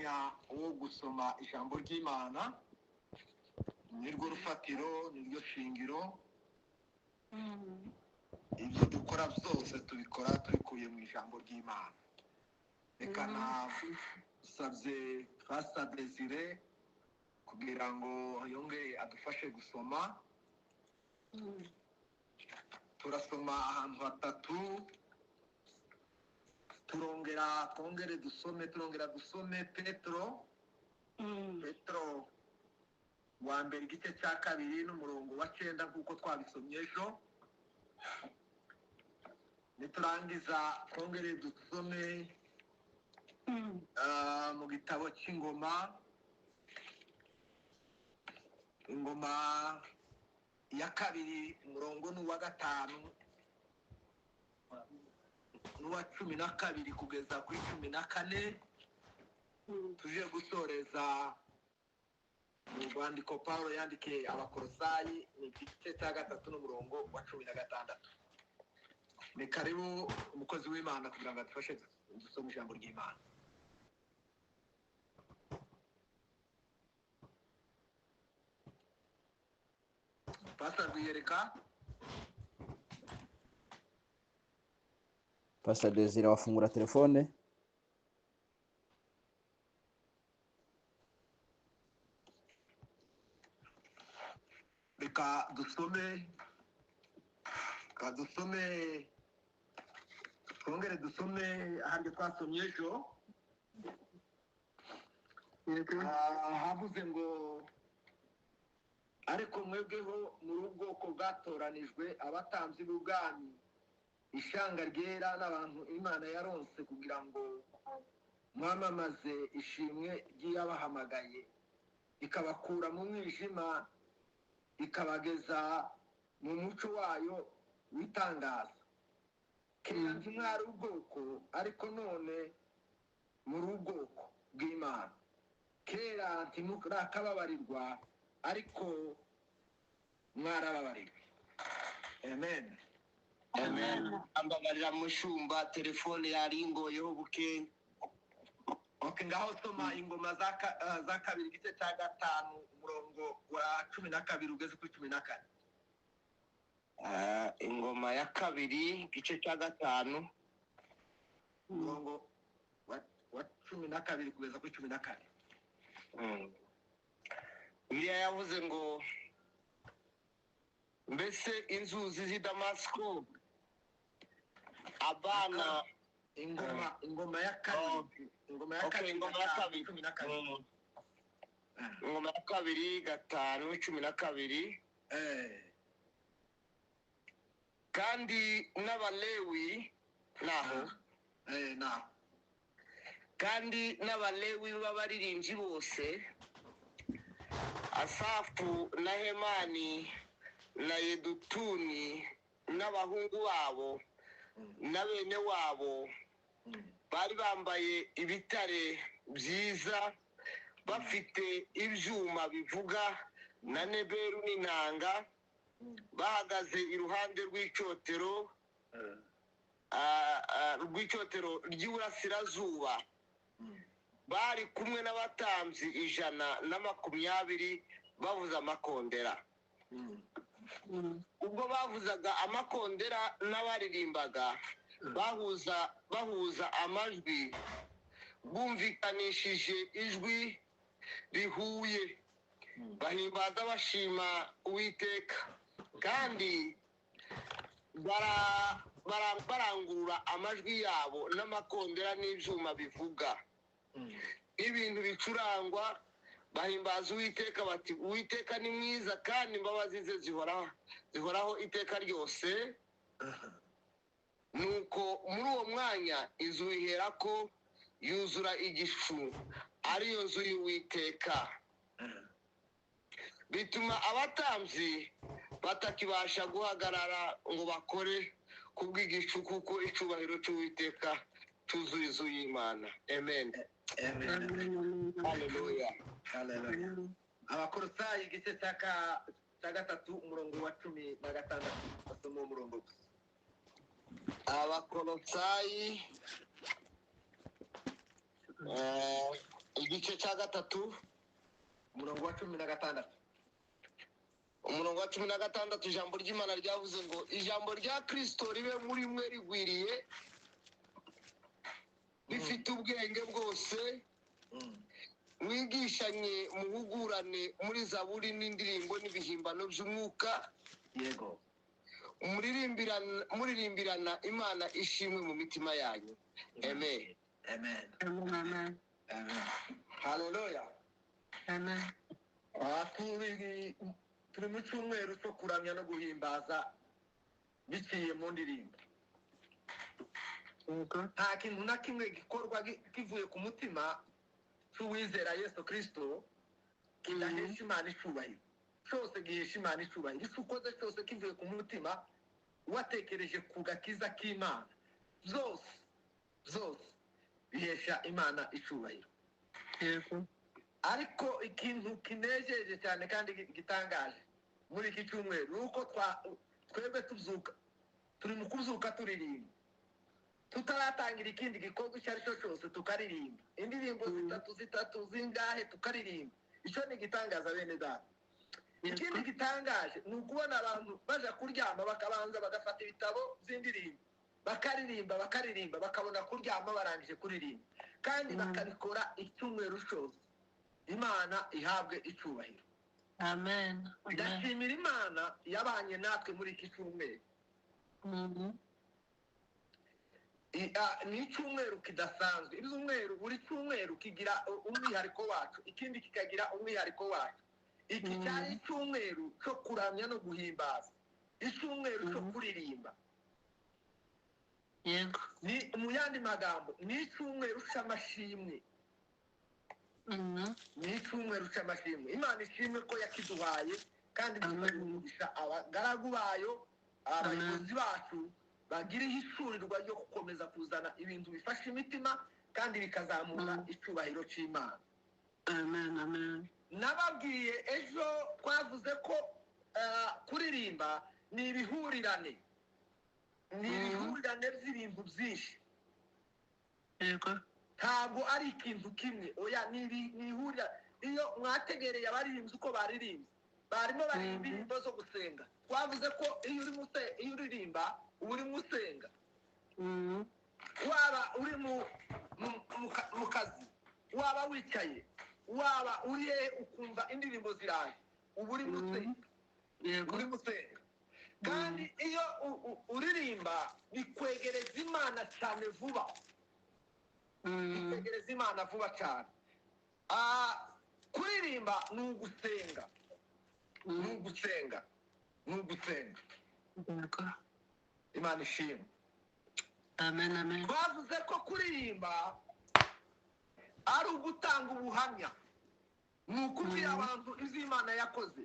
Umwanya wo gusoma ijambo ry'Imana nirwo rufatiro, niryo shingiro. Ibyo dukora byose tubikora tubikuye mu ijambo ry'Imana. Reka nasabye Pastor Desire kugira ngo yongere adufashe gusoma. Turasoma ahantu hatatu, turongera twongere dusome, turongera dusome Petro. Petro wa mbere igice cya kabiri n'umurongo wa 9 nk'uko twabisomye ejo. Niturangiza twongere dusome mu gitabo cy'Ingoma, Ingoma ya kabiri umurongo ni uwa 5 n'uwa 12 kugeza kuri 14. Tuje gusoreza mu rwandiko Paulo yandikiye Abakolosayi ni igice cya 3 n'umurongo wa 16. Ni karibu umukozi w'Imana kugira ngo adufashe dusome ijambo ry'Imana. Pastor Rwiyereka. Pastor Desire wafungura telefone. Reka dusome, reka dusome, twongere dusome ahandi twasomye ejo. Havuze ngo ariko mwebweho muri ubwoko bwatoranijwe, abatambyi b'ubwami, ishanga ryera n'abantu Imana yaronse kugira ngo mwamamaze ishimwe ry'iyabahamagaye, ikabakura mu mwijima ikabageza mu muco wayo w'itangaza. Kera ntimwari ubwoko, ariko none muri ubwoko bw'Imana. Kera ntimurakababarirwa, ariko mwarababarirwa. Amen. Amen. Ambabarira mushumba, telefone yaringoyeho buke. Okay, ngaho soma Ingoma za kabiri igice cya 5 umurongo wa 12 ugeze kuri 14. Ingoma ya kabiri igice cya 5 umurongo wa 12 kugeza kuri 14. Bibiliya yavuze ngo mbese inzuzi z'i Damasiko abana ingoma ya kabiri, ingoma ya kabiri, ingoma ya kabiri, 12. Ingoma ya kabiri 5 12. Kandi n'Abalewi naho. Naho. Kandi n'Abalewi b'abaririmbyi bose, Asafu na Hemani na Yedutuni n'abahungu babo na bene wabo bari bambaye ibitare byiza, bafite ibyuma bivuga na neberu n'inanga, bahagaze iruhande rw'icyotero, rw'icyotero ry'iburasirazuba. Bari kumwe n'abatambyi 120 bavuza amakondera. Ubwo bavuzaga amakondera n'abaririmbaga bahuza amajwi, bumvikanishije ijwi rihuye, bahimbaza bashima Uwiteka, kandi barangurura amajwi yabo n'amakondera n'ibyuma bivuga ibintu bicurangwa, bahimbaza Uwiteka bati Uwiteka ni mwiza kandi imbabazi ze zihoraho iteka ryose. Nuko muri uwo mwanya inzu iherako yuzura igicu, ariyo nzu y'Uwiteka, bituma abatambyi batakibasha guhagarara ngo bakore kubw'igicu, kuko icyubahiro cy'Uwiteka cyuzuye inzu y'Imana. Amen. Amen. Hallelujah. Hallelujah. Abakolosayi igice cya 3 umurongo wa 16, basoma umurongo gusa. Abakolosayi Igice cya 3, umurongo wa 16. Umurongo wa 16, ijambo ry'Imana ryavuze ngo ijambo rya Kristo ribe muri mwe rigwiriye, rifite ubwenge bwose, mwigishanye muhugurane muri zaburi n'indirimbo n'ibihimbano by'umwuka, yego, muririmbirana Imana ishimwe mu mitima yanyu. Amen. Amen. Amen. Amen. Haleluya. Amen. Turi mu cyumweru cyo kuramya no guhimbaza biciye mu ndirimbo. Nta kintu na kimwe gikorwa kivuye ku mutima cy'uwizera Yesu Kristo kidahesha Imana icyubahiro. Cyose gihesha Imana icyubahiro. Icyo ukoze cyose kivuye ku mutima watekereje ku gakiza k'Imana, byose byose bihesha Imana icyubahiro. Ariko ikintu kinejeje cyane kandi gitangaje muri iki cyumweru ni uko twebwe tubyuka, turi mu kubyuka turirimba, tutaratangira ikindi gikorwa icyo ari cyo cyose tukaririmba indirimbo zitatu zitatu zingahe tukaririmba. Icyo ni igitangaza bene data. Ikindi gitangaje ni ukubona abantu baja kuryama bakabanza bagafata ibitabo by'indirimbo bakaririmba bakaririmba bakabona kuryama barangije kuririmba, kandi bakabikora icyumweru cyose. Imana ihabwe icyubahiro. Amen. Ndashimira Imana yabanye natwe muri iki cyumweru. Ni icyumweru kidasanzwe. Ibyumweru buri cyumweru kigira umwihariko wacu, ikindi kikagira umwihariko wacu. Iki cyari icyumweru cyo kuramya no guhimbaza, icyumweru cyo kuririmba. Yego. Ni mu yandi magambo ni icyumweru cy'amashimwe. Ni icyumweru cy'amashimwe. Imana ishimwe ko yakiduhaye, kandi dushimira abagaragu bayo, abayobozi bacu bagira ihishurirwa ryo gukomeza kuzana ibintu bifasha imitima kandi bikazamura icyubahiro cy'Imana. Amen, amen. Nababwiye ejo twavuze ko kuririmba ni ibihurirane, ni ibihurirane by'ibintu byinshi. Yego. Ntabwo ari ikintu kimwe, oya, ni ihurira. Iyo mwategereye abaririmbyi uko baririmbye, barimo baririmba indirimbo zo gusenga. Twavuze ko iyo iyo uririmba uba urimo usenga. Waba uri mu kazi, waba wicaye, waba uri hehe, ukumva indirimbo ziraje, uba urimo usenga. Urimo usenga. Kandi iyo uririmba bikwegereza Imana cyane vuba. Bikwegereza Imana vuba cyane. Kuririmba ni ugusenga. Ni ugusenga. Ni ugusenga. Imana ishimwe. Amen, amen. Twavuze ko kuririmba ari ugutanga ubuhamya, ni ukubwira abantu ibyo Imana yakoze,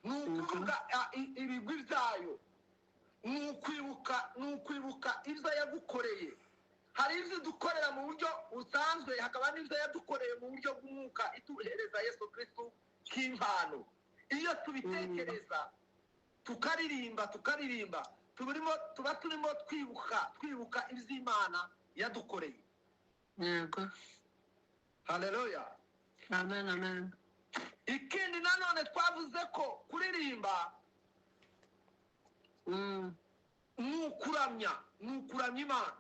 ni ukuvuga ibigwi byayo, ni ukwibuka ibyo yagukoreye. Hari ibyo dukorera mu buryo busanzwe, hakaba n'ibyo yadukoreye mu buryo bw'umwuka ituhereza Yesu Kristo nk'impano. Iyo tubitekereza tukaririmba tukaririmba, tuba turimo twibuka ibyo Imana yadukoreye. Yego. Haleluya. Amen, amen. Ikindi nanone twavuze ko kuririmba ni ukuramya, ni ukuramya Imana.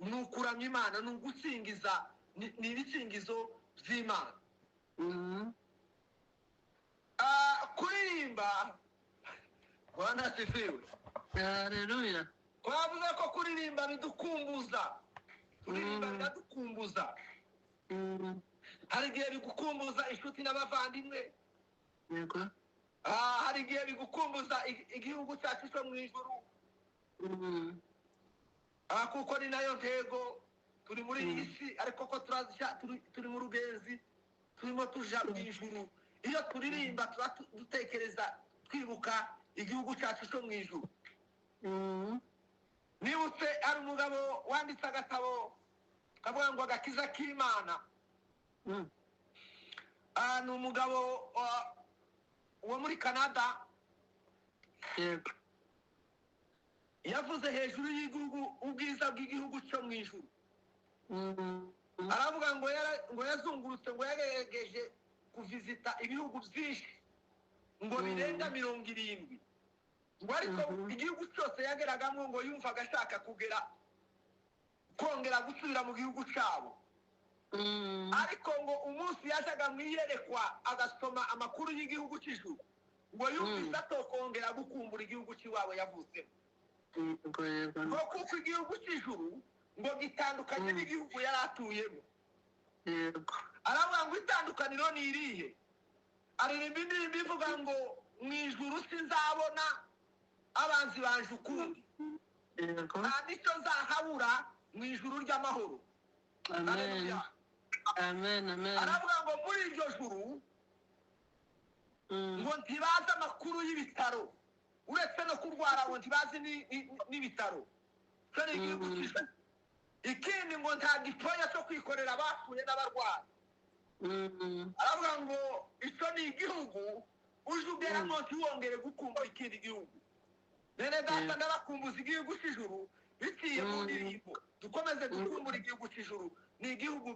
Ni ukuramya Imana, ni ugusingiza, ni ibisingizo by'Imana. Kuririmba, Bwana asifiwe. Haleluya. Twavuze ko kuririmba bidukumbuza. Kuririmba biradukumbuza. Hari igihe bigukumbuza inshuti n'abavandimwe. Yego. Hari igihe bigukumbuza igihugu cyacu cyo mu ijuru. Kuko ni nayo ntego, turi muri iyi si, ariko ko turi mu rugenzi, turimo tuja mu ijuru. Iyo turirimba tuba dutekereza twibuka igihugu cyacu cyo mu ijuru. Nibutse ari umugabo wanditse agatabo kavuga ngo agakiza k'Imana. Ni umugabo wo muri Canada. Yego. Yavuze hejuru y'igihugu, ubwiza bw'igihugu cyo mu ijuru. Aravuga ngo ngo yazungurutse, ngo yagerageje kuvizita ibihugu byinshi ngo birenga 70, ngo ariko igihugu cyose yageragamo ngo yumvaga ashaka kugera kongera gusubira mu gihugu cyabo. Ariko ngo umunsi yajaga mu iyerekwa agasoma amakuru y'igihugu cy'ijuru, ngo yumvise atokongera gukumbura igihugu cy'iwabo yavutsemo, Yego, yego. ngo kuko igihugu cy'ijuru ngo gitandukanye n'igihugu yari atuyemo. Aravuga ngo itandukaniro ni irihe? Aririmba indirimbo ivuga ngo mu ijuru sinzabona abanzi banje ukundi, nta n'icyo nzahabura mu ijuru ry'amahoro. Amen. Haleluya. Amen, amen. Aravuga ngo muri iryo juru ngo ntibazi amakuru y'ibitaro, uretse no kurwara ngo ntibazi n'ibitaro. Cyo ni igihugu cy'ijuru. Ikindi ngo nta gitoya cyo kwikorera abapfuye n'abarwayi. Aravuga ngo icyo ni igihugu uje ugeramo ntiwongere gukumbura ikindi gihugu. Bene data, ndabakumbuza igihugu cy'ijuru biciye mu ndirimbo. Dukomeze dukumbura igihugu cy'ijuru, ni igihugu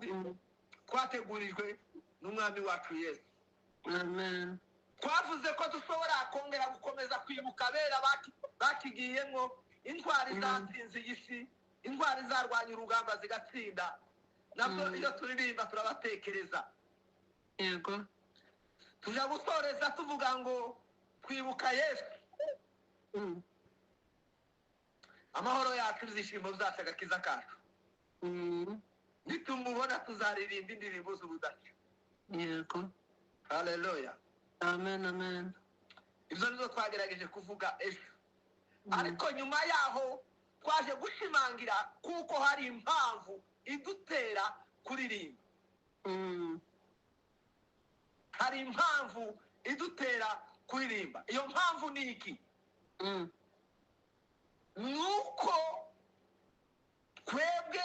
twategurijwe n'umwami wacu Yesu. Amen. Twavuze ko dushobora kongera gukomeza kwibuka abera bakigiyemo, intwari zatsinze iyi si, intwari zarwanya urugamba zigatsinda. Nabyo iyo turirimba turabatekereza. Tujya gusoreza tuvuga ngo twibuka Yesu, amahoro yacu, ibyishimo byacu, agakiza kacu. Nitumubona tuzaririmba indirimbo z'ubudaca. Haleluya. Amen, amen. Ibyo nibyo twagerageje kuvuga ejo. Ariko nyuma yaho twaje gushimangira kuko hari impamvu idutera kuririmba. Hari impamvu idutera kuririmba. Iyo mpamvu ni iki? Ni uko twebwe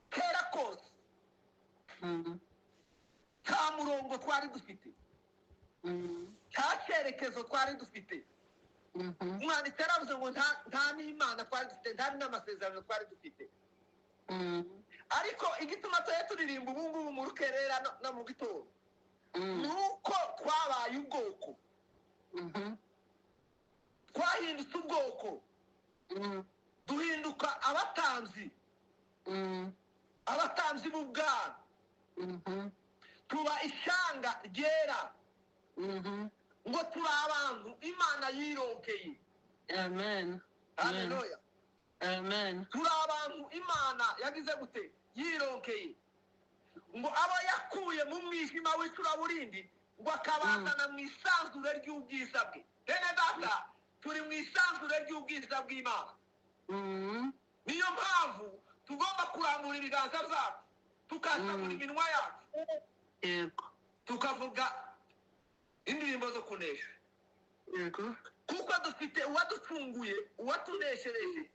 kera kose nta murongo twari dufite, nta cyerekezo twari dufite. Umwanditsi yaravuze ngo nta n'Imana twari dufite, nta n'amasezerano twari dufite. Ariko igituma tujya turirimba ubu ngubu mu rukerera no mu gitondo ni uko twabaye ubwoko, twahindutse ubwoko, duhinduka abatambyi, abatambyi b'ubwami, tuba ishyanga ryera, ngo turi abantu Imana yironkeye. Amen. Haleluya. Amen. Turi abantu Imana yagize gute? Yironkeye. Ngo abo yakuye mu mwijima w'icuraburindi, ngo akabazana mu isanzure ry'ubwiza bwe. Bene data, turi mu isanzure ry'ubwiza bw'Imana. Niyo mpamvu tugomba kurambura ibiganza byacu, tukasamura iminwa yacu, tukavuga indirimbo zo kunesha, kuko dufite uwaducunguye, uwatuneshereje,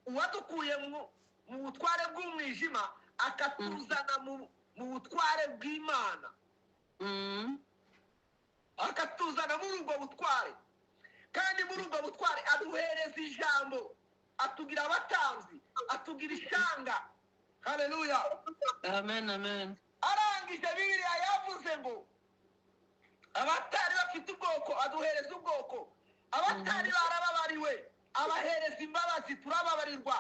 uwadukuye mu butware bw'umwijima akatuzana mu butware bw'Imana, akatuzana muri ubwo butware. Kandi muri ubwo butware aduhereza ijambo, atugira abatambyi, atugira ishyanga. Haleluya. Amen, amen. Arangije Bibiliya yavuze ngo abatari bafite ubwoko aduhereza ubwoko, abatari barababariwe abahereza imbabazi, turababarirwa.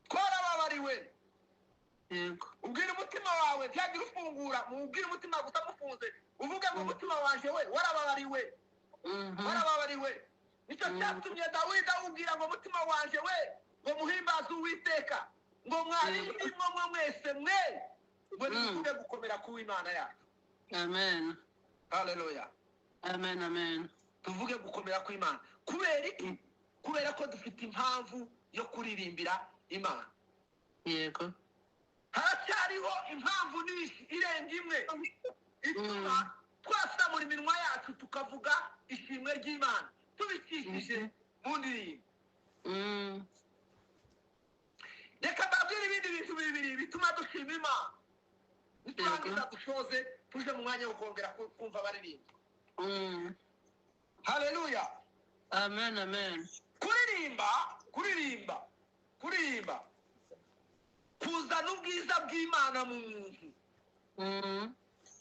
Twarababariwe. Ubwira umutima wawe ntihagire ufungura, mubwire umutima gusa mufunze, uvuge ngo umutima wanje we warababariwe, warababariwe. Nicyo cyatumye Dawidi awubwira ngo mutima wanje we, ngo muhimbaze Uwiteka, ngo mwari murimo mwe mwese mwe, ngo nimuvuge gukomera k'Uwimana yacu. Amen. Haleluya. Amen, amen. Tuvuge gukomera kw'Imana. Kubera iki? Kubera ko dufite impamvu yo kuririmbira Imana. Haracyariho impamvu nyinshi irenga imwe ituma twasamura iminwa yacu tukavuga ishimwe ry'Imana tubikishije mu ndirimbo. Reka mbabwire ibindi bintu bibiri bituma dushima Imana, niturangiza dushoze tuje mu mwanya wo kongera kumva abaririmba. Haleluya. Amen, amen. Kuririmba, kuririmba, kuririmba. Kuzana ubwiza bw'Imana mu muntu,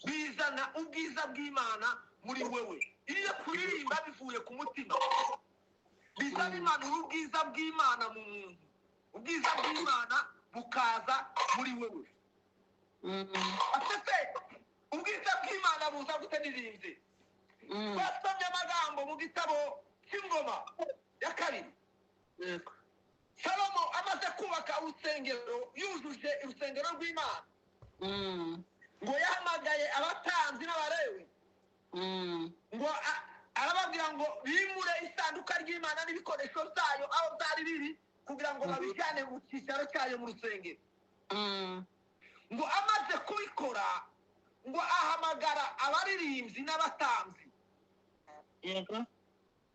bizana ubwiza bw'Imana muri wewe. Iyo kuririmba bivuye ku mutima, biza bimanura ubwiza bw'Imana mu muntu, ubwiza bw'Imana bukaza muri wewe. Ese ubwiza bw'Imana buza gute niririmbye? Twasomye amagambo mu gitabo cy'Ingoma ya kabiri. Salomo amaze kubaka urusengero, yujuje urusengero rw'Imana, ngo yahamagaye abatambyi n'Abalewi, ngo arababwira ngo bimure isanduka ry'Imana n'ibikoresho byayo aho byari biri, kugira ngo babijyane mu cyicaro cyayo mu rusengero. Ngo amaze kubikora, ngo ahamagara abaririmbyi n'abatambyi,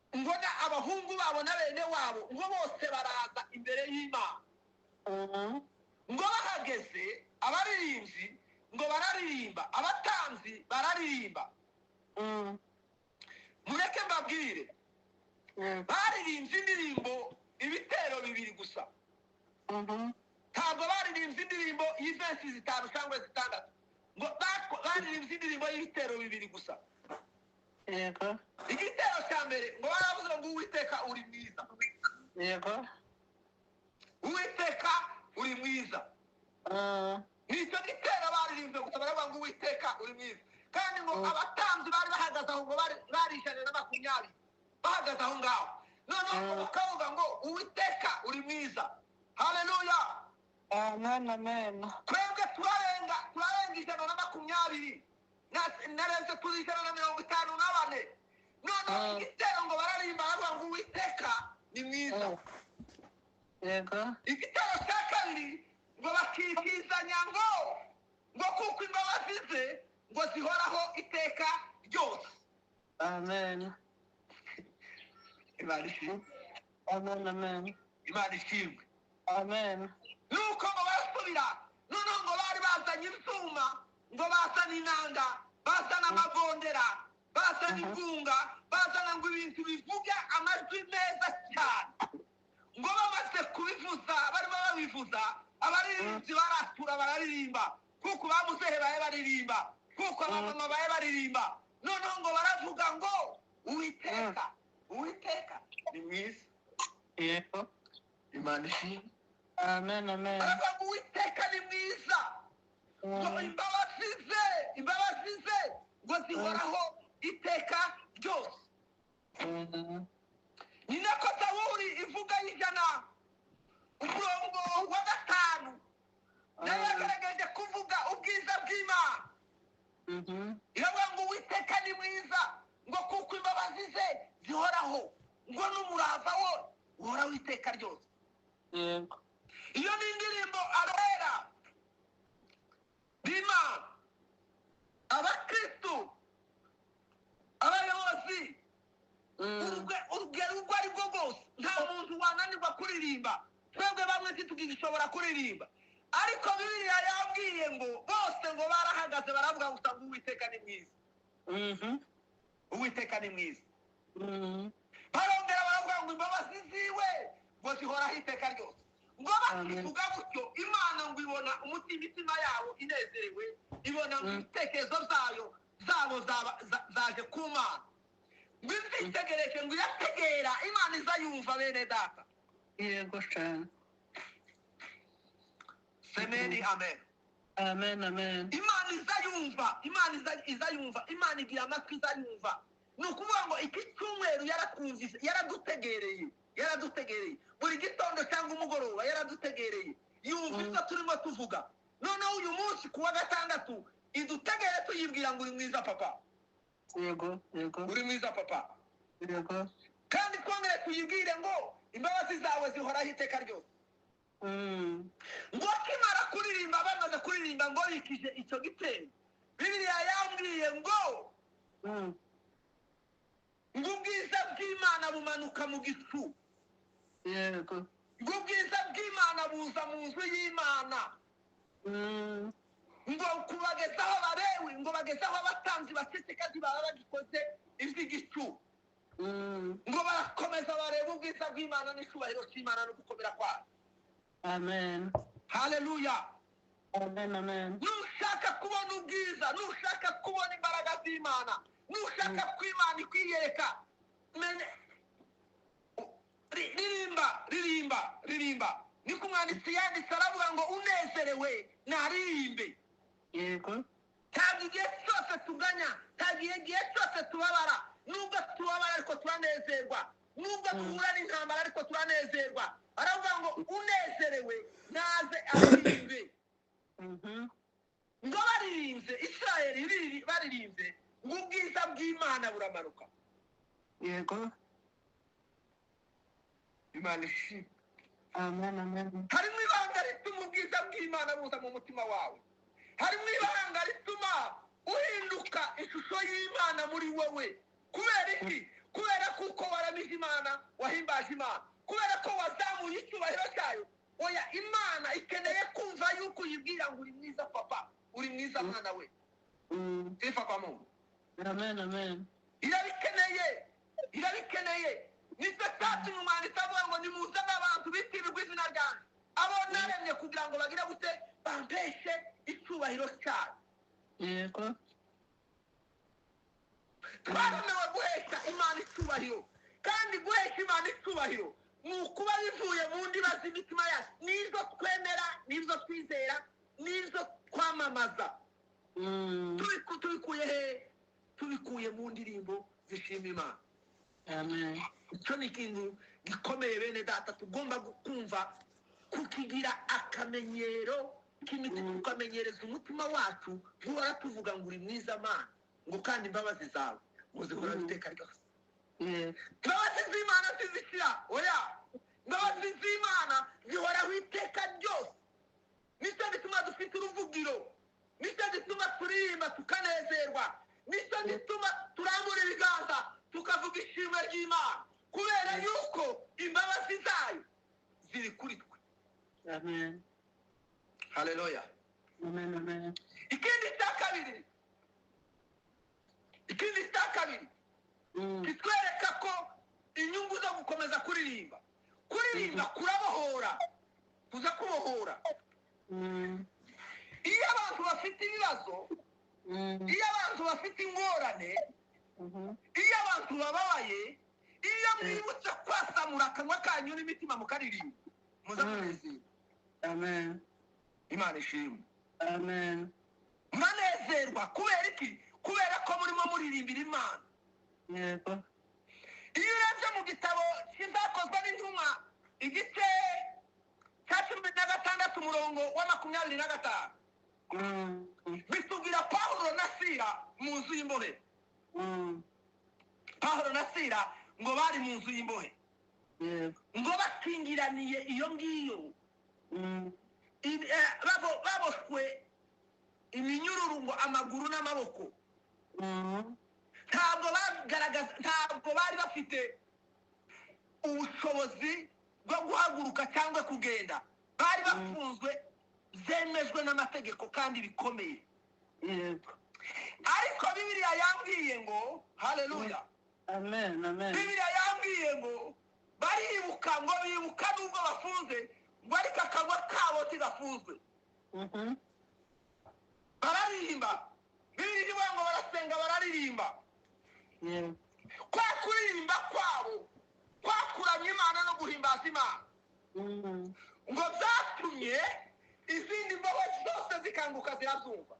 ngo na abahungu babo na bene wabo, ngo bose baraza imbere y'Imana. Ngo bahageze, abaririmbyi ngo bararirimba, abatambyi bararirimba. Mureke mbabwire, baririmbye indirimbo ibitero bibiri gusa. Ntabwo baririmbye indirimbo y'iversi 5 cyangwa 6, ngo baririmbye indirimbo y'ibitero bibiri gusa. Igitero cya mbere ngo baravuze ngo Uwiteka uri mwiza. Uwiteka uri mwiza. Nicyo gitero baririmbye gusa, baravuga ngo Uwiteka uri mwiza. Kandi ngo abatambyi bari bahagaze aho, ngo bari 120 bahagaze aho ngaho. Noneho bakavuga ngo Uwiteka uri mwiza. Haleluya. Amen, amen. Twebwe turarenga 120, narenze turi 154. Noneho igitero ngo bararimba baravuga ngo Uwiteka ni mwiza. Igitero cya kabiri ngo bakikizanya ngo kuko imbabazi ze ngo zihoraho iteka ryose. Amen. Imana ishimwe. Amen, amen. Imana ishimwe. Amen. Nuko ngo barasubira, noneho ngo bari bazanye ibyuma, ngo bazana inanga, bazana amagondera, bazana ingunga, bazana ngo ibintu bivuga amajwi meza cyane. Ngo bamaze kubivuza, barimo babivuza, abaririmbyi baratura bararirimba, kuko bamuzehe baye baririmba, kuko abamama baye baririmba. Noneho ngo baravuga ngo Uwiteka, Uwiteka ni mwiza. Imana ishimwe. Amen, amen. Baravuga ngo Uwiteka ni mwiza, ngo imbabazi ze, imbabazi ze ngo zihoraho iteka ryose. Ni nako Zaburi ivuga 100 umurongo wa 5, nayo yagaragaje kuvuga ubwiza bw'Imana. Iravuga ngo Uwiteka ni mwiza, ngo kuko imbabazi ze zihoraho, ngo n'umurava we uhoraho iteka ryose. Iyo ni indirimbo abera b'Imana, abakristu, abayobozi, urugero urwo ari rwo rwose, nta muntu wananirwa kuririmba. Twebwe bamwe ntitugishobora kuririmba, ariko Bibiliya yambwiye ngo bose ngo barahagaze baravuga gusa ngo Uwiteka ni mwiza. Uwiteka ni mwiza. Barongera baravuga ngo imbabazi ziwe ngo zihoraho iteka ryose. Ngo bakivuga gutyo, Imana ngo ibona imitima yabo inezerewe, ibona ngo ibitekerezo byayo zabo zaje ku Mana. Ngo ibyitegereje, ngo irategera, Imana iza yumva bene data. Yego cyane. Semeni amen. Amen, amen. Imana iza yumva, Imana iza yumva, Imana igira amatwi iza yumva. Ni ukuvuga ngo iki cyumweru yarakumvise, yaradutegereye, yaradutegereye buri gitondo cyangwa umugoroba, yaradutegereye, yumva ibyo turimo tuvuga. Noneho uyu munsi ku wa gatandatu idutegere tuyibwira ngo uri mwiza papa. Yego, yego. Uri mwiza papa. Yego. Kandi twongere tuyibwire ngo imbabazi zawe zihoraho iteka ryose. Ngo akimara kuririmba, bamaze kuririmba ngo bikije icyo gitero, Bibiliya yambwiye ngo ngo ubwiza bw'Imana bumanuka mu gicu. Yego. Ngo ubwiza bw'Imana buza mu nzu y'Imana. Ngo kubagezaho abarewi, ngo bagezaho abatambyi baceceka baba bagikoze iby'igicu. Ngo barakomeza bareba ubwiza bw'Imana n'icyubahiro cy'Imana no gukomera kwayo. Amen. Haleluya. Amen, amen. Nushaka kubona ubwiza, nushaka kubona imbaraga z'Imana, nushaka ko Imana ikwiyereka, ririmba, ririmba, ririmba. Niko umwanditsi yanditse, aravuga ngo unezerewe naririmbe. Yego. Ntabwo igihe cyose tuganya, ntabwo igihe cyose tubabara. Nubwo tubabara ariko turanezerwa, nubwo duhura n'intambara ariko turanezerwa. Aravuga ngo unezerewe naze aririmbe. Ngo baririmbye, Israheli baririmbye, ngo ubwiza bw'Imana buramanuka. Yego. Imana ishimwe. Amen, amen. Harimo ibanga rituma ubwiza bw'Imana buza mu mutima wawe. Harimo ibanga rituma uhinduka ishusho y'Imana muri wowe. Kubera iki? Kubera kuko waramije Imana, wahimbaje Imana, kubera ko wazamuye icyubahiro cyayo. Oya, Imana ikeneye kumva yuko uyibwira ngo uri mwiza papa, uri mwiza mwana we. Sifa kwa Mungu. Amen, amen. Irabikeneye, irabikeneye. Nicyo cyatumye umwanditsi avuga ngo nimuzane abantu bitirirwa izina ryanjye, abo naremye kugira ngo bagire gute? Bampeshe icyubahiro cyayo. Yego. Twaremewe guhesha Imana icyubahiro, kandi guhesha Imana icyubahiro ni ukuba bivuye mu ndiba z'imitima yacu, n'izo twemera, n'izo twizera, n'izo twamamaza. Tubikuye he? Tubikuye mu ndirimbo zishima Imana. Amen. Icyo ni ikintu gikomeye, bene data, tugomba kumva, kukigira akamenyero k'imiti, tukamenyereza umutima wacu guhora tuvuga ngo uri mwiza Mana, ngo kandi imbabazi zawe ngo zihoraho iteka ryose. Imbabazi z'Imana ntizishira, oya, imbabazi z'Imana zihoraho iteka ryose. Nicyo gituma dufite uruvugiro, nicyo gituma turirimba tukanezerwa, nicyo gituma turambura ibiganza tukavuga ishimwe ry'Imana, kubera yuko imbabazi zayo ziri kuri twe. Amen. Haleluya. Amen, amen. Ikindi cya kabiri, ikindi cya kabiri kitwereka ko inyungu zo gukomeza kuririmba, kuririmba kurabohora, kuza kubohora. Iyo abantu bafite ibibazo, iyo abantu bafite ingorane, iyo abantu bababaye, iyo mwibutse kwasamura akanwa kanyu n'imitima mukaririmba, muza munezerwa. Amen. Imana ishimwe. Amen. Mwanezerwa kubera iki? Kubera ko murimo muririmbira Imana. Yego. Iyo urebye mu gitabo cy'Ibyakozwe n'Intumwa, igice cya 16, umurongo wa 25, bitubwira Pawulo na Sila mu nzu y'imbohe. Pawulo na Sila ngo bari mu nzu y'imbohe, Yego. ngo bakingiraniye iyo ngiyo, baboshywe iminyururu ngo amaguru n'amaboko. Ntabwo bagaragaza, ntabwo bari bafite ubushobozi bwo guhaguruka cyangwa kugenda. Bari bafunzwe byemejwe n'amategeko kandi bikomeye. Yego. Ariko Bibiliya yambwiye ngo, haleluya, Amen, amen. Bibiliya yambwiye ngo baribuka, ngo bibuka nubwo bafunze, ngo ariko akanwa kabo tigafunzwe. Bararirimba. Bibiliya ivuga ngo barasenga, bararirimba. Yego. Kwa kuririmba kwabo, kwa kuramya Imana no guhimbaza Imana, ngo byatumye izindi mbohe zose zikanguka, zirazumva.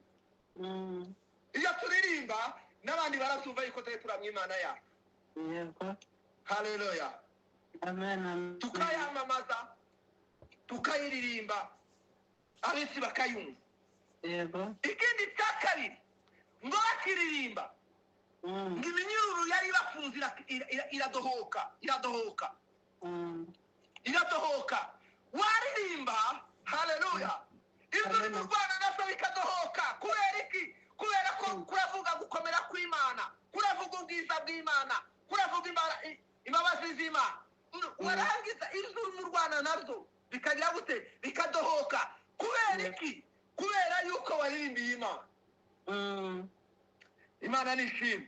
Iyo turirimba n'abandi barazumva yuko turi turamya Imana yacu. Yego. Haleluya. Amen, amen. Tukayamamaza, tukayiririmba, ab'isi bakayumva. Yego. Ikindi cya kabiri, ngo bakiririmba, ngo iminyururu yari ibafunze iradohoka, iradohoka, iradohoka. Waririmba, haleluya, ibyo uri kurwana nabyo bikadohoka. Kubera iki? Kubera ko kuravuga gukomera kw'Imana, kuravuga ubwiza bw'Imana, kuravuga imbabazi z'Imana. Warangiza ibyo urimo urwana nabyo bikagira gute? Bikadohoka. Kubera iki? Kubera yuko waririmbiye Imana. Imana ni ishimwe.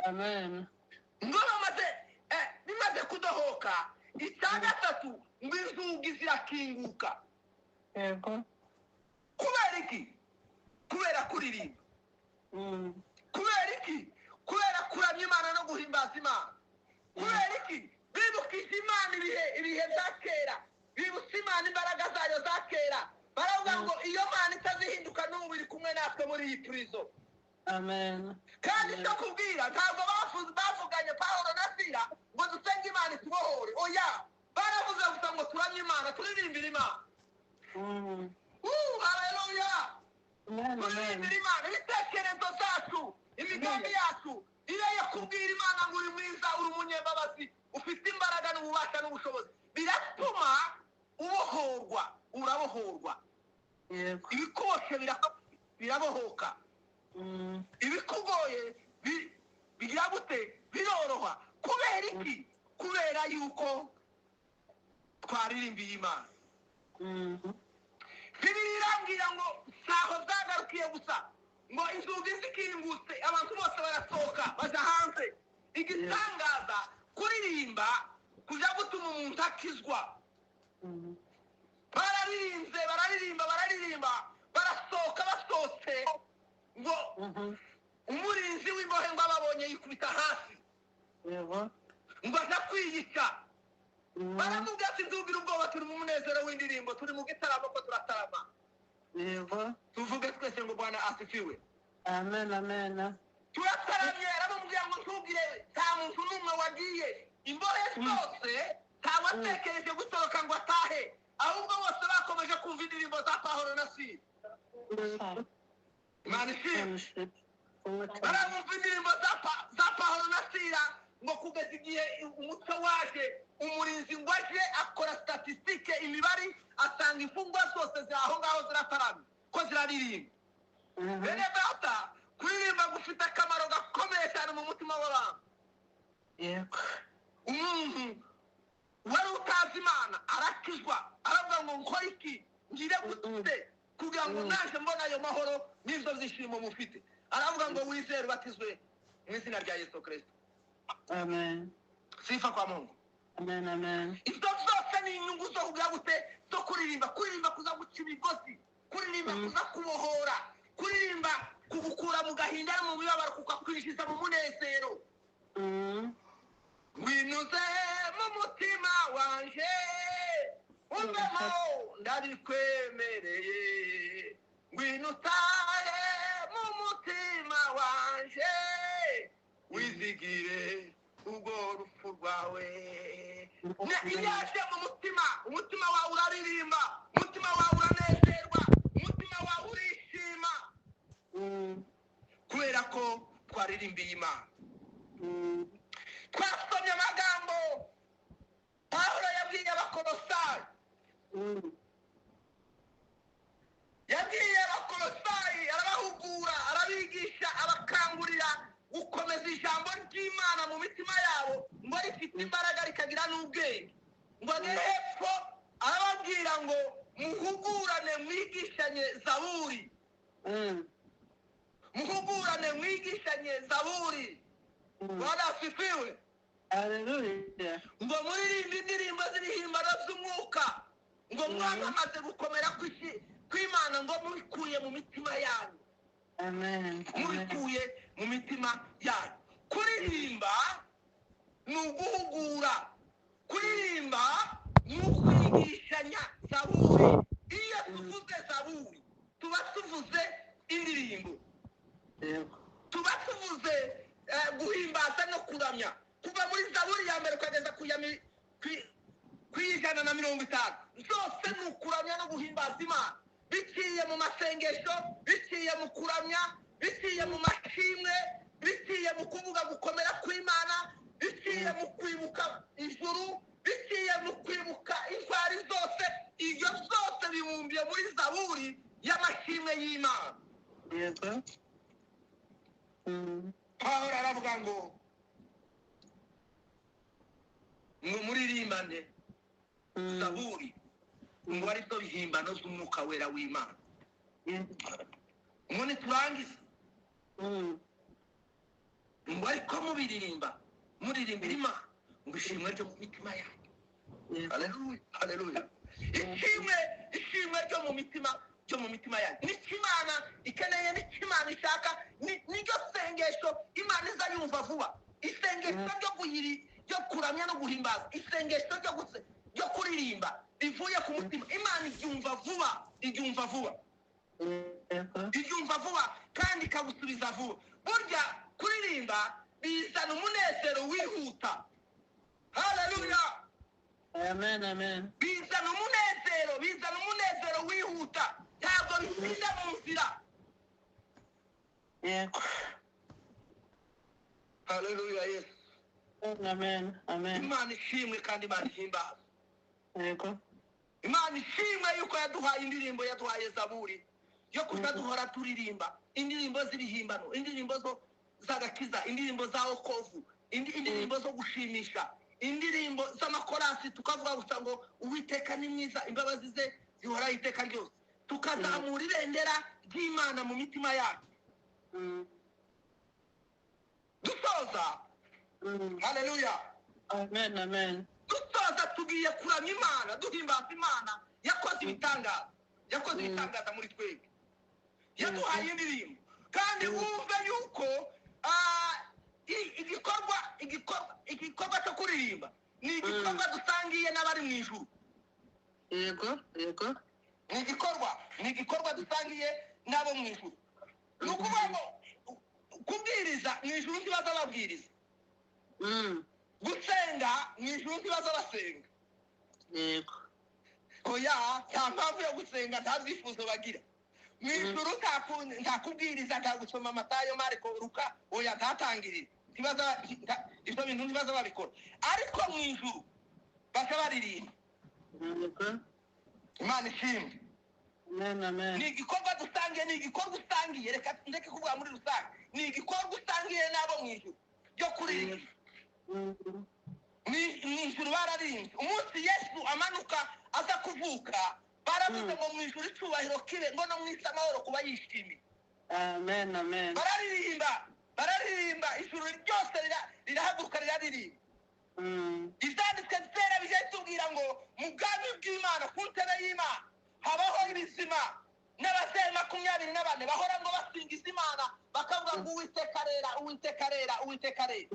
Amen. Ngo bamaze, bimaze kudohoka, icya gatatu, ngo inzugi zirakinguka. Yego. Kubera iki? Kubera kuririmba. Kubera iki? Kubera kuramya Imana no guhimbaza Imana. Kubera iki? Bibukije Imana ibihe bya kera, bibutse Imana imbaraga zayo za kera, baravuga ngo iyo Mana itazihinduka n'ubu iri kumwe natwe muri iyi prison. Amen. Kandi icyo kubwira, ntabwo bavuganye Pawulo na Sila ngo dusenge Imana itubohore, oya, baravuze gusa ngo turamye Imana, turirimbire Imana. Haleluya. Amen. Amen. Turirimbire Imana. Ibitekerezo byacu, imigambi yacu iyo yo kubwira Imana ngo uri mwiza, uri umunyembabazi, ufite imbaraga n'ububasha n'ubushobozi, biratuma ubohorwa, urabohorwa. Yego. Ibikuboshe birabohoka. Ibikugoye bigira gute? Biroroha. Kubera iki? Kubera yuko twaririmbiye Imana. Bibiliya irambwira ngo ntaho byagarukiye gusa, ngo inzugi zikingutse abantu bose barasohoka baja hanze. Igitangaza, kuririmba kuja gutuma umuntu akizwa. Bararirinze, bararirimba, bararirimba, barasohoka. Basohotse ngo umurinzi w'imbohe ngo ababonye yikubita hasi. Yego. Ngo aja kwiyica. Baramubwira ati nzubwira ubwoba, turi mu munezero w'indirimbo, turi mu gitaramo ko turatarama. Yego. Tuvuge twese ngo Bwana asifiwe. Amen. Amen. Turataramye. Aramubwira ngo ntugire, nta muntu n'umwe wagiye, imbohe zose ntawatekereje gutoroka ngo atahe, ahubwo bose bakomeje kumva indirimbo za Pawulo na Sila. Imana ishimwe. Baramumva indirimbo za Pawulo na Sila ngo kugeza igihe umuco waje, umurinzi ngo aje akora statistique, imibare, asanga imfungwa zose ziri aho ngaho zirataramye ko ziraririmba. Bene data, kuririmba gufite akamaro gakomeye cyane mu mutima w'abantu. Yego. Umuntu wari utazi Imana arakizwa, aravuga ngo nkore iki, ngire gute kugira ngo naje mbona ayo mahoro n'ibyo byishimo mufite? Aravuga ngo wizere, ubatizwe mu izina rya Yesu Kirisito. Amen. Sifa kwa Mungu. Amen. Amen. Ibyo byose ni inyungu zo kugira gute? Zo kuririmba. Kuririmba kuza guca imigozi, kuririmba kuza kubohora, kuririmba kugukura mu gahinda no mu mibabaro kukakwinjiza mu munezero. Ngwinuze mu mutima wanje umvemo, ndabikwemereye, ngwino utahe mu mutima wanje, wizigire urwo rupfu rwawe. Iyo yaje mu mutima, umutima wawe uraririmba, umutima wawe uranezerwa, umutima wawe urishima, kubera ko twaririmbiye Imana. Twasomye amagambo Pawulo yabwiye Abakolosayi. Yabwiye Abakolosayi, arabahugura, arabigisha, abakangurira gukomeza ijambo ry'Imana mu mitima yabo, ngo rifite imbaraga rikagira n'ubwenge. Ngo agere hepfo arababwira ngo muhugurane, mwigishanye zaburi. Muhugurane, mwigishanye zaburi. Bwana asifiwe. Haleluya. Ngo muririmbe indirimbo z'ibihimbano z'umwuka, ngo mwamamaze gukomera kw'Imana, ngo mubikuye mu mitima yanyu. Amen. Amen. Mubikuye mu mitima yanyu. Kuririmba ni uguhugura, kuririmba ni ukwigishanya zaburi. Iyo tuvuze zaburi tuba tuvuze indirimbo. Yego. Tuba tuvuze guhimbaza no kuramya. Kuva muri zaburi ya mbere ukageza ku 150, zose ni ukuramya no guhimbaza Imana, biciye mu masengesho, biciye mu kuramya, biciye mu mashimwe, biciye mu kuvuga gukomera kw'Imana, biciye mu kwibuka ijuru, biciye mu kwibuka intwari zose. Ibyo byose bibumbiye muri zaburi y'amashimwe y'Imana. Yego. Pawulo aravuga ngo muririmbane zaburi, ngo arizo bihimbano z'umwuka wera w'Imana. Yego. Ngo niturangiza, ngo ariko mubiririmba, muririmbira Imana, ngo ishimwe ryo mu mitima yanyu. Yego. Haleluya, haleluya. Ishimwe, ishimwe ryo mu mitima, ryo mu mitima yanyu, nicyo Imana ikeneye, nicyo Imana ishaka, niryo sengesho Imana iza yumva vuba. Isengesho ryo guhiri, ryo kuramya no guhimbaza, isengesho ryo kuririmba rivuye ku mutima, Imana iryumva vuba, iryumva vuba. Yego. Iryumva vuba kandi ikagusubiza vuba. Burya kuririmba bizana umunezero wihuta. Haleluya. Amen, amen. Bizana umunezero, bizana umunezero wihuta, ntabwo bitinda mu nzira. Yego. Haleluya, Yesu. Amen, amen. Imana ishimwe kandi Imana ihimbaza. Yego. Imana ishimwe yuko yaduhaye indirimbo, yaduhaye zaburi yo kuja duhora turirimba indirimbo z'ibihimbano, indirimbo zo z'agakiza, indirimbo za wokovu, indirimbo zo gushimisha, indirimbo z'amakorasi, tukavuga gusa ngo Uwiteka ni mwiza, imbabazi ze zihoraho iteka ryose, tukazamura ibendera ry'Imana mu mitima yacu. Dusoza. Haleluya. Amen, amen. Dusoza, tugiye kuramya Imana, duhimbaza Imana yakoze ibitangaza, yakoze ibitangaza muri twebwe, yaduhaye indirimbo. Kandi wumve yuko igikorwa cyo kuririmba ni igikorwa dusangiye n'abari mu ijuru. Yego, yego. Ni igikorwa dusangiye n'abo mu ijuru. Ni ukuvuga ngo kubwiriza mu ijuru ntibaza babwiriza, gusenga mu ijuru ntibaza basenga. Yego. Oya, nta mpamvu yo gusenga, nta byifuzo bagira mu ijuru, nta kubwiriza, nta gusoma Matayo, Mariko, Luka, oya, ntatangirire, ntibaza ibyo bintu ntibaza babikora. Ariko mu ijuru baca baririmba. Yego. Imana ishimwe. Amen, amen. Ni igikorwa dusangiye, ni igikorwa usangiye, reka ndeke kuvuga muri rusange, ni igikorwa usangiye n'abo mu ijuru ryo kuririmba. Mu ijuru bararimbye. Umunsi Yesu amanuka aza kuvuka, baravuze ngo mu ijuru icyubahiro kibe, ngo no mu isi amahoro kuba yishimiye. Amen, amen. Bararirimba, bararirimba, ijuru ryose rirahaguruka riraririmba. Ibyanditswe byera bijya bitubwira ngo mu bwami bw'Imana, ku ntebe y'Imana, habaho ibizima n'ababyeyi 24 bahora ngo basingiza Imana, bakavuga ngo Uwiteka arera, Uwiteka arera, Uwiteka arera.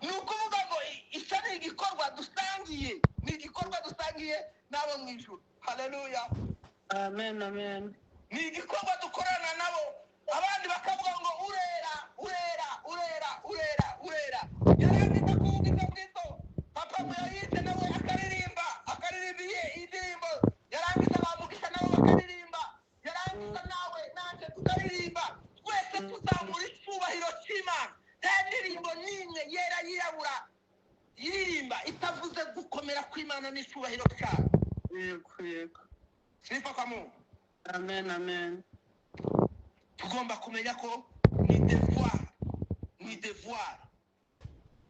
Ni ukuvuga ngo icyo ni igikorwa dusangiye, ni igikorwa dusangiye n'abo mu ijuru. Haleluya. Amen, amen. Ni igikorwa dukorana nabo. Abandi bakavuga ngo urera, urera, urera, urera, urera. Yarangiza kuvuga ibyo ngibyo, papa Muyoyise nawe akaririmba, akaririmba iye indirimbo. Yarangiza bamugisha nabo bakaririmba, yarangiza nawe nanjye tukaririmba, twese tuzamura icyubahiro cy'Imana. Nta ndirimbo n'imwe yera yirabura yiririmba itavuze gukomera kw'Imana n'icyubahiro cyayo. Yego, yego. Sifa kwa Mungu. Amen, amen. Tugomba kumenya ko ni devoir, ni devoir,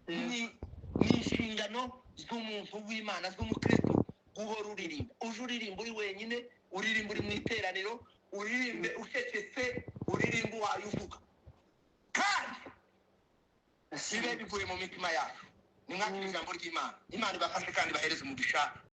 ni inshingano z'umuntu w'Imana, z'umukristo, guhora uririmba. Uje uririmba uri wenyine, uririmba uri mu iteraniro, uririmbe ucecetse, uririmbe uwayo uvuga, kandi bibe bivuye mu mitima yacu. Nimwakire ijambo ry'Imana. Imana ibafashe kandi ibahereze umugisha.